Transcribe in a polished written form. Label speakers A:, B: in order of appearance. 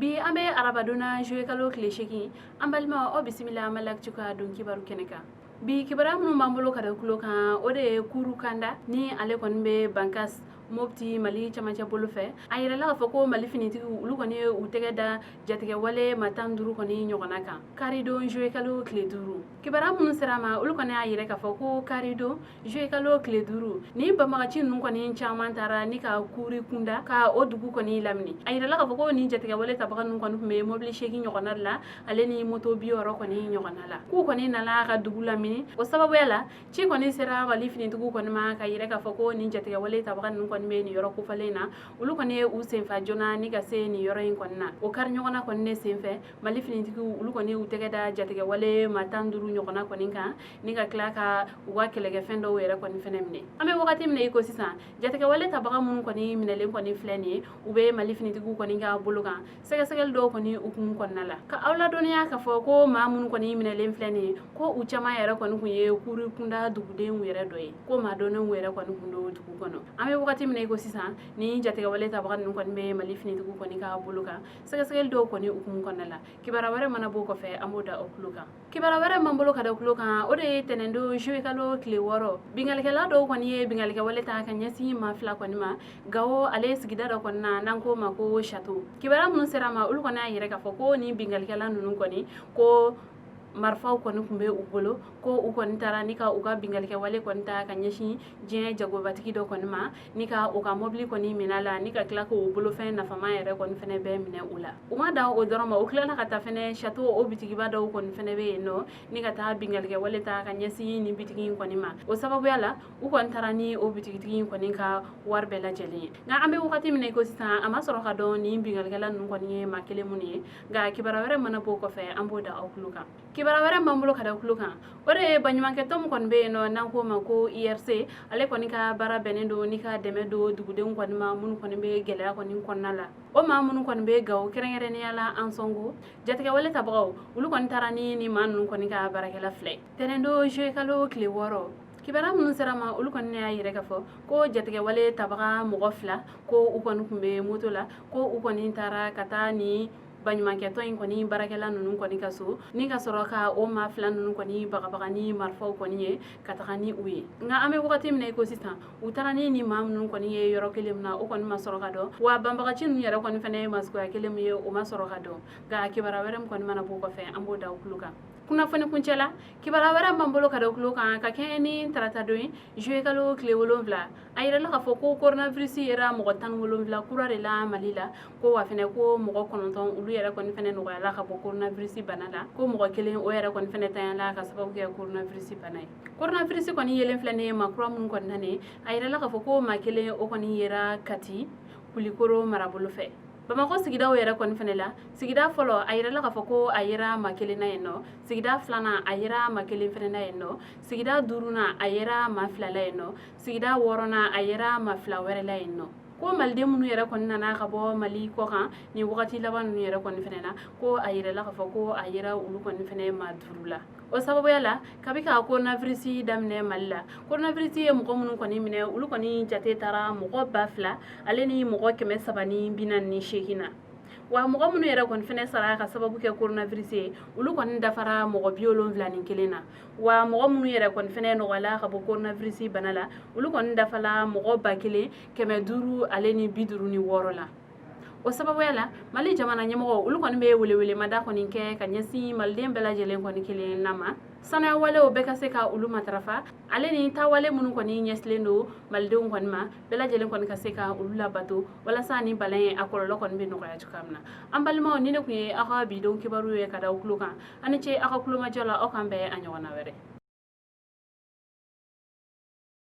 A: Bi an bɛ arabadon na, juillet kalo tile 8. An balimaw, aw bisimila Mali Actu ka don kibaru kɛnɛ kan. Bi kibaruya minnu b'an bolo ka da tulo kan, o de ye Kuru Kanda ni ale kɔni bɛ Bankas, Mopti, Mali camancɛ bolo fɛ. A yirala k'a fɔ ko Mali finitigiw, olu kɔni ye u tɛgɛ da jatigɛwale maa 15 kɔni ɲɔgɔnna kan karidon, juillet kalo tile 5. Kibaruya minnu sera ma, olu kɔni y'a yira k'a fɔ ko karidon, juillet kalo tile 5, ni banbagaci ninnu kɔni caman taara ni ka Kuri Kunda ka o dugu kɔni lamini. A yirala k'a fɔ ko nin jatigɛwale tabaga ninnu kɔni tun bɛ mobili 8 ɲɔgɔnna de la, ale ni moto 60 kɔni ɲɔgɔnna la, k'u kɔni nana ka dugu lamini. O sababuya la, ci kɔni sera Mali finitigiw kɔni ma ka yira k'a fɔ ko nin jatigɛwale tabaga ninnu kɔni bɛ nin yɔrɔ kofɔlen na. Olu kɔni ye u senfa joona ni ka se nin yɔrɔ in kɔni na. O kari ɲɔgɔnna kɔni ne senfɛ, Mali finitigiw, olu kɔni y'u tɛgɛ da jatigɛwale maa 15 ɲɔgɔnna kɔni kan, ni ka tila ka u ka kɛlɛkɛfɛn dɔw yɛrɛ kɔni fɛnɛ minɛ. An bɛ wagati min na i ko sisan, jatigɛwale tabaga minnu kɔni minɛlen kɔni filɛ nin ye, u bɛ Mali finitigiw kɔni ka bolo kan sɛgɛsɛgɛli dɔw kɔni hukumu kɔnɔna la. Ka aw ladɔnniya k'a fɔ ko maa minnu kɔni minɛlen filɛ nin ye, ko u caman yɛrɛ kɔni kun ye Kuri Kunda dugudenw yɛrɛ dɔ ye, ko maa dɔnnenw yɛrɛ kɔni kun don dugu kɔnɔ. An bɛ wagati min na i ko sisan, ni jatigɛwale tabaga ninnu kɔni bɛ Mali finitigiw kɔni ka bolo kan sɛgɛsɛgɛli dɔw kɔni hukumu kɔnɔna la. Kibaruya wɛrɛ mana b'o kɔfɛ, an b'o da aw tulo kan. Kibaruya wɛrɛ m'an bolo ka da tulo kan, o de ye tɛnɛndon, juillet kalo tile 6, bingalikɛla dɔw kɔni ye bingalikɛwale ta ka ɲɛsin maa fila kɔni ma Gawo, ale sigida dɔ kɔni na n'an k'o ma ko Chateau. Kibaruya minnu sera ma, olu kɔni y'a yira k'a fɔ ko nin bingalikɛla ninnu kɔni, ko marifaw kɔni tun bɛ u bolo, ko u kɔni taara ni ka u ka bingalikɛwale kɔni ta ka ɲɛsin diɲɛ jagobatigi dɔ kɔni ma, ni ka u ka mobili kɔni minɛ la, ni ka tila k'o bolofɛn nafama yɛrɛ kɔni fɛnɛ bɛɛ minɛ u la. U ma dan o dɔrɔn ma, u tilala ka taa fɛnɛ Chateau, o bitigiba dɔw kɔni fɛnɛ bɛ yen nɔ, ni ka taa bingalikɛwale ta ka ɲɛsin nin bitigi in kɔni ma. O sababuya la, u kɔni taara ni o bitigitigi in kɔni ka wari bɛɛ lajɛlen ye. Nka an bɛ wagati min na i ko sisan, a ma sɔrɔ ka dɔn nin bingalikɛla ninnu kɔni ye maa kelen minnu ye. Nka kibaruya wɛrɛ mana b'o kɔfɛ, an b'o da aw tulo kan. Kibaruya wɛrɛ m'an bolo ka da tulo kan, o de ye baɲumankɛtɔn min kɔni bɛ yen nɔ n'an k'o ma ko IRC. Ale kɔni ka baara bɛnnen don ni ka dɛmɛ don dugudenw kɔni ma minnu kɔni bɛ gɛlɛya kɔni kɔnɔna la. O maa minnu kɔni bɛ Gawo, kɛrɛnkɛrɛnnenya la Ansɔngo, jatigɛwale tabagaw, olu kɔni taara ni maa ninnu kɔni ka baarakɛla filɛ tɛnɛndon, juillet kalo tile 6. Kibaruya minnu sera ma, olu kɔni y'a yira k'a fɔ ko jatigɛwale tabaga mɔgɔ fila, ko u kɔni tun bɛ moto la, ko u kɔni taara ka taa ni baɲumankɛtɔn in kɔni baarakɛla ninnu kɔni ka so, ni ka sɔrɔ ka o maa fila ninnu kɔni bagabaga ni marifaw kɔni ye ka taga ni u ye. Nka an bɛ wagati min na i ko sisan, u taara ni maa minnu kɔni ye yɔrɔ kelen min na, o kɔni ma sɔrɔ ka dɔn, wa banbagaci ninnu yɛrɛ kɔni fɛnɛ ye masugoya kelen min ye, o ma sɔrɔ ka dɔn. Nka kibaruya wɛrɛ min kɔni mana b'o kɔfɛ, an b'o da u tulo kan kunnafoni kuncɛ la. Kibaruya wɛrɛ m'an bolo ka da tulo kan, ka kɛɲɛ ni taratadon ye, juillet kalo tile 7, a yirala k'a fɔ ko coronavirus yera mɔgɔ 17 kura de la Mali la, ko wa fɛnɛ ko mɔgɔ 9, olu yɛrɛ kɔni fɛnɛ nɔgɔyala ka bɔ coronavirus bana la, ko mɔgɔ kelen, o yɛrɛ kɔni fɛnɛ tanyala ka sababu kɛ coronavirus bana ye. Coronavirus kɔni yelen filɛ nin ye maa kura minnu kɔni na nin, a yirala k'a fɔ ko maa kelen, o kɔni yera Kati, Kulikoro marabolo fɛ. Bamakɔ sigidaw yɛrɛ kɔni fɛnɛ la, sigida fɔlɔ, a yirala k'a fɔ ko a yera maa kelen na yen nɔ. Sigida filanan, a yera maa kelen fɛnɛ na yen nɔ. Sigida duurunan, a yera maa fila la yen nɔ. Sigida wɔɔrɔnan, a yera maa fila wɛrɛ la yen nɔ. Ko maliden minnu yɛrɛ kɔni nana ka bɔ Mali kɔ kan nin wagati laban ninnu yɛrɛ kɔni fɛnɛ na, ko a yirala k'a fɔ ko a yera olu kɔni fɛnɛ maa duuru la. O sababuya la, kabi ka coronavirus daminɛ Mali la, coronavirus ye mɔgɔ minnu kɔni minɛ, olu kɔni jate taara mɔgɔ 2348 na. Wa mɔgɔ minnu yɛrɛ kɔni fɛnɛ sara ka sababu kɛ coronavirus ye, olu kɔni dafara mɔgɔ 71 na. Wa mɔgɔ minnu yɛrɛ kɔni fɛnɛ nɔgɔyala ka bɔ coronavirus bana la, olu kɔni dafala mɔgɔ 1556 la. O sababuya la, Mali jamana ɲɛmɔgɔ, olu kɔni bɛ welewelemada kɔni kɛ ka ɲɛsin maliden bɛɛ lajɛlen kɔni kelen na ma, sanuya walew bɛɛ ka se ka olu matarafa, ale ni taawale minnu kɔni ɲɛsilen don malidenw kɔni ma, bɛɛ lajɛlen kɔni ka se ka olu labato, walasa ni bana in a kɔlɔlɔ kɔni bɛ nɔgɔya cogoya min na. An balimaw, ni ne tun ye aw ka bi don kibaru ye ka da aw tulo kan. Aw ni ce aw ka kulomajɔ la. Aw k'an bɛn a ɲɔgɔnna wɛrɛ.